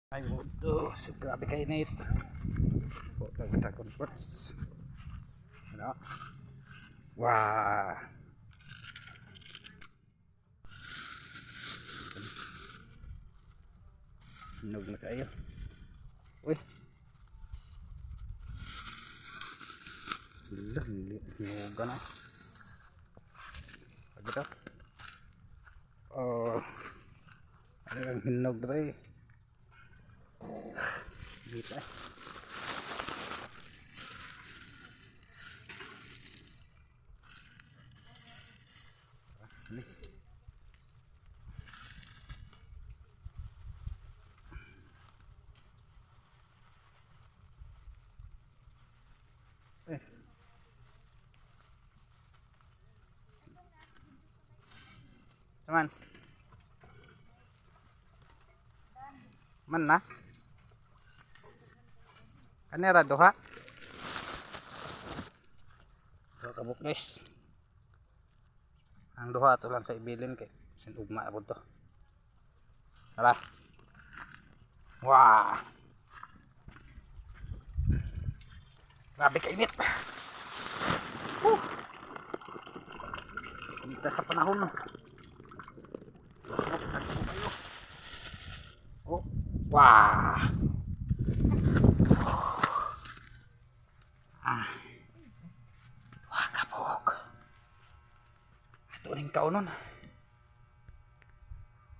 Ay, buto. So, grabe kainit. Buto, dragon fruits. Ano? Wow! Hinog na kayo. Uy! Hala, hinuga na. Pag ito. Oh. Ano ang hinog dre? Dito eh. Ano? Eh. Saman. Man na. Kanera duha. Duha ka buok, guys. Ang duha ato lang sa ibilin kay sin ugma po to. Tara. Wah. Grabe kainit. Whew. Init sa panahon, no. Oh, wah. Ah. Wah, kabuk. Ato ning kaunon.